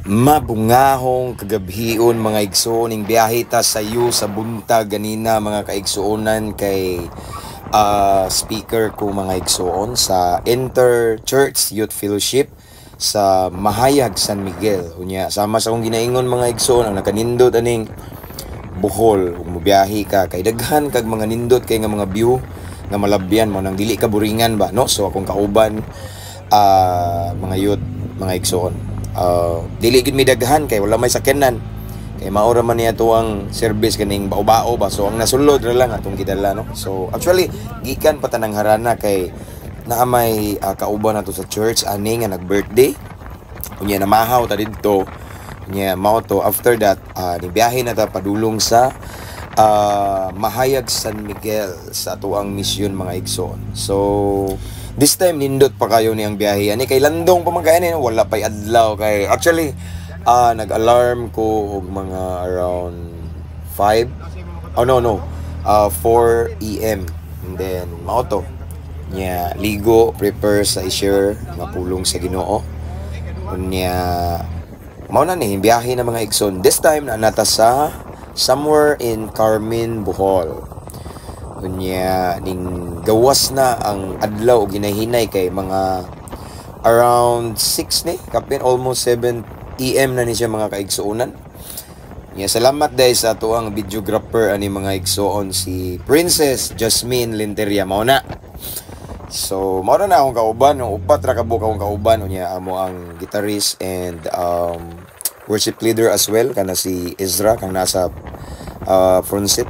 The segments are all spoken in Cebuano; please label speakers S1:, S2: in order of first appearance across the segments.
S1: Mabungahong kagabhion, mga igsoon. Ning biyahe ta sayo sa buntag ganina, mga kaigsuonan, kay speaker ko, mga igsoon, sa Inter Church Youth Fellowship sa Mahayag, San Miguel. Unya, sama sa akong ginaingon, mga igsoon, ang nakanindot aning Bohol ug mobiyahe ka kay daghan kag mga nindot kay nga mga view nga malabyan mo nang dili ka buringan ba, no? So akong kauban, mga youth, mga igsoon, dili gid mi daghan kay wala may sakyanan, kay mao ra man niya ang service kaning bao-bao ba. So ang nasulod ra lang atong gidala, no? So actually gikan pa tanang harana kay naa may kauban nato sa church ani nga nag-birthday. Unya namahaw ta didto. Unya mao to, after that nibiyahe na ta padulong sa Mahayag, San Miguel sa atoang misyon, mga igsoon. So this time nindot pa kayo niyang biyahe ani kay landong pa man kay ani, wala pay adlaw kay actually nag-alarm ko og mga around 5, oh no, 4 AM and then mao to nya ligo, prepare sa i-share nga pulong sa Ginoo. Unya mao na ni biyahe na, mga igsoon. This time na nata sa somewhere in Carmen, Bohol. Unya ning gawas na ang adlaw og ginahinay kay mga around 6 ni kapin, almost 7 AM na ni siya, mga kaigsuonan. Nya salamat dahil sa atoang videographer ani, mga igsoon, si Princess Jasmine Linteria. Mao na. So, mao na na akong kauban, no, upat ra ka buok akong kauban. Unya amo ang guitarist and worship leader as well kana si Ezra kang nasa front seat.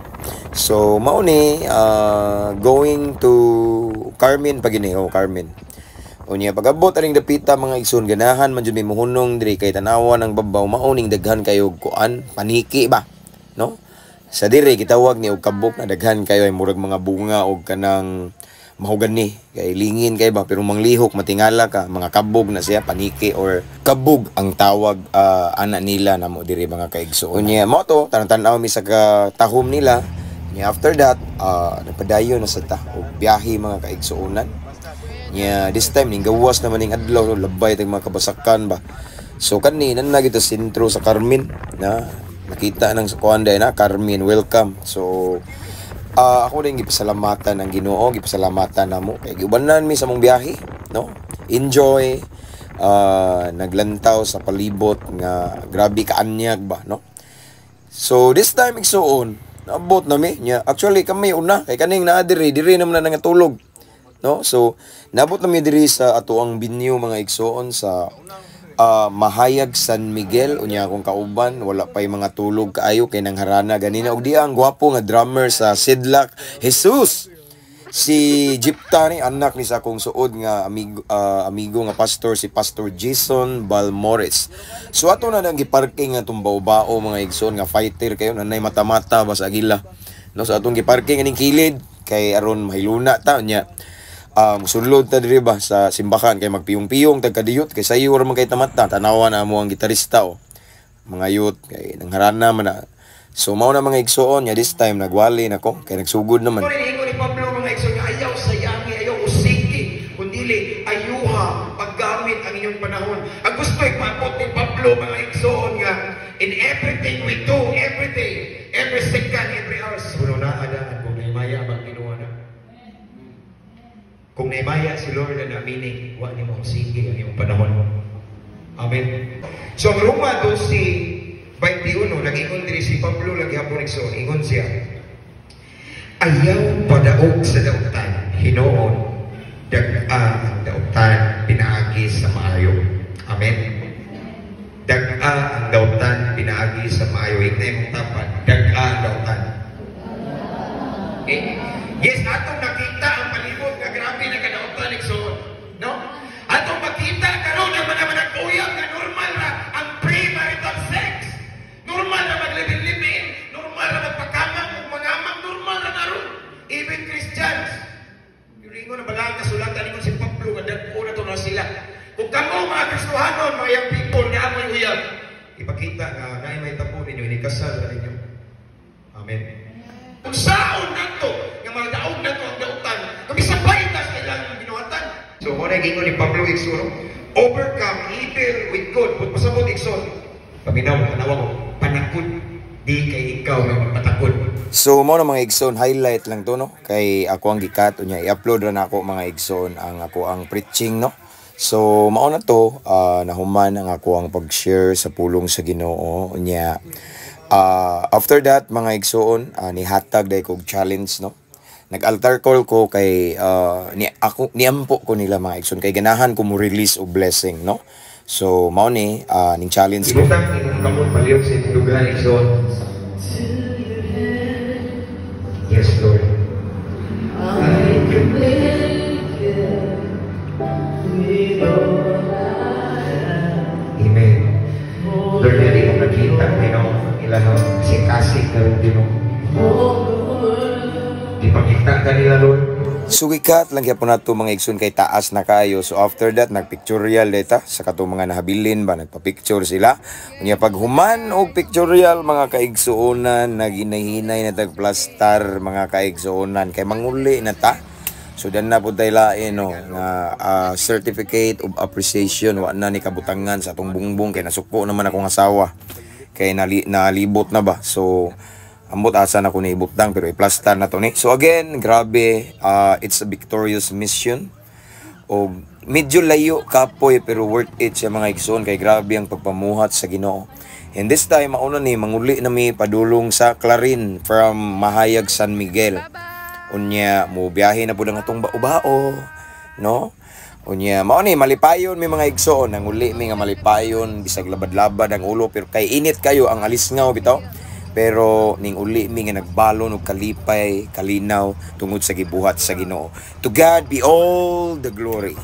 S1: So, mao ni going to Carmen pa gini, oh, Carmen. Unya pag-abot aning dapita, mga igsoon, ganahan man jud mi mohunong diri kay tanawan ang babaw, mao ning daghan kayo kuan, paniki ba, no? Sa diri gitawag ni og kabok na daghan kayo ay murag mga bunga og kanang mahugani kay lingin kay ba, pero manglihok matingala ka, mga kabog na siya, paniki or kabog ang tawag ana nila namo diri, mga kaigsoon. Unya mo to tan-tanaw mi sa katahom nila. Nya after that nagpadayon na sa ta og biyahe, mga kaigsuonan. Nya this time ning gawas naman ning adlaw, no, labay tag mga kabasakan ba. So kani nan na kita sentro sa Carmen na nakita nang sa kuan na Carmen welcome. So ako din gipasalamatan ang Ginoo, gipasalamatan namo kay giubanan mi sa mong biyahe, no? Enjoy, naglantaw sa palibot nga grabe kaanyag ba, no? So this time, igsuon, naabot na mi. Nya actually kami una kay kaning naa diri, diri naman na nangatulog. No? So naabot na mi diri sa ato ang venue, mga igsuon, sa Mahayag, San Miguel. Unya akong kauban wala pay mga tulog kaayo kay nang harana ganina, og di ang gwapo nga drummer sa Sidlak Jesus, si Jipta ni anak ni sa akong suod nga amigo, amigo nga pastor, si Pastor Jason Balmores. So ato na nang giparking nga atong bao-bao, mga igsoon, nga fighter kayo, nanay mata-mata ba sa agila. No, so atong giparking aning kilid kay aron mahiluna ta. Nya sulod ta diri ba sa simbahan kay magpiyong-piyong tag kadiyot kay sayo ra man kay tamata. Tanawa na mo ang gitarista oh. Mga youth kay nangharana man na. So mao na, mga igsoon, nya this time nagwali nako kay nagsugod naman.
S2: Mo rin ingon ni Pablo, mga igsoon, nga ayaw sayangi, ayaw usiki, kundili ayuha paggamit ang inyong panahon. Ang gusto ipaabot ni Pablo, mga igsoon, nga in everything we do, every day, every second, every hour, puno na adaan kung naimaya bang Ginoo na. Kung naimaya si Lord na meaning, wa nimo usiki ang imong panahon. Amen. So ang Roma 12:21, nag-ingon diri si Pablo lagi hapon, igsoon, ingon siya, "Ayaw padaog sa dautan, hinuon, dag-a ang dautan pinaagi sa maayo." Amen. Dag-a ang dautan pinaagi sa maayo. Ingna imong tapad, dag-a ang dautan. Okay? Yes, atong nakita ang palibot nga grabe na kadautan, igsoon. No? Atong makita karon nga mga manag-uyab nga normal ra ang premarital sex. Normal na maglibin-libin, normal na magpakamang ug mangamang, normal na karon. Even Christians. Pero ingon na balaan kasulatan, ingon si Pablo nga dag-o na to na sila. Kung kamo mga Kristohanon, mga young people nga amoy uyab, ipakita nga naay may tapo ninyo, inikasal na ninyo. Amen. Kung saon nato nga mga daog nato ang dautan, kami sabay ta sa ilang binuhatan. So mo na gingon ni Pablo igsoon, Overcome evil with good. Kung pasabot, igsoon. Paminaw, tanawa ko, panakod, di kay ikaw may magpatakod.
S1: So mo na, mga igsoon, highlight lang to, no, kay ako ang gikat unya i-upload ra nako, mga igsoon, ang ako ang preaching, no. So mao na to, nahuman ang ako ang pag-share sa pulong sa Ginoo. Unya after that, mga igsoon, nihatag day kog challenge, no. Nag-altar call ko kay ni ako niampo ko nila, mga igsoon, kay ganahan ko mo release og blessing, no. So mao ni ning challenge ko.
S2: Ibutang imong kamot palihog sa imong dughan, igsoon. Yes, Lord.
S3: I can make it with all I am.
S2: Amen. Lord, dili mo nakita, Ginoo, ang ilahang kasing-kasing karon, Ginoo. Ipakita kanila, Lord.
S1: So gikat lang gyapon nato, mga igsoon, kay taas na kayo. So after that, nagpictorial data sa katong mga nahabilin ba, nagpa-picture sila. Unya pag human og pictorial, mga kaigsuonan, naginahinay na tag plastar, mga kaigsuonan, kay manguli na ta. So dan na pud tay lain, no, nga certificate of appreciation. Wa na ni kabutangan sa atong bungbong kay nasuko naman akong asawa. Kay nalibot na ba. So ambot asa na ko ni ibutang, pero i-plastar na to ni. So again, grabe, it's a victorious mission. O medyo layo kapoy, pero worth it siya, mga igsoon, kay grabe ang pagpamuhat sa Ginoo. And this time, mauna ni manguli na mi padulong sa Clarin from Mahayag, San Miguel. Unya mo biyahe na pud ang atong bao-bao, no? Unya mao ni malipayon mi, mga igsoon, nanguli mi nga malipayon bisag labad-labad ang ulo, pero kay init kayo ang alisngaw bitaw. Pero ning uli mi nga nagbalon og kalipay, kalinaw tungod sa gibuhat sa Ginoo. To God be all the glory.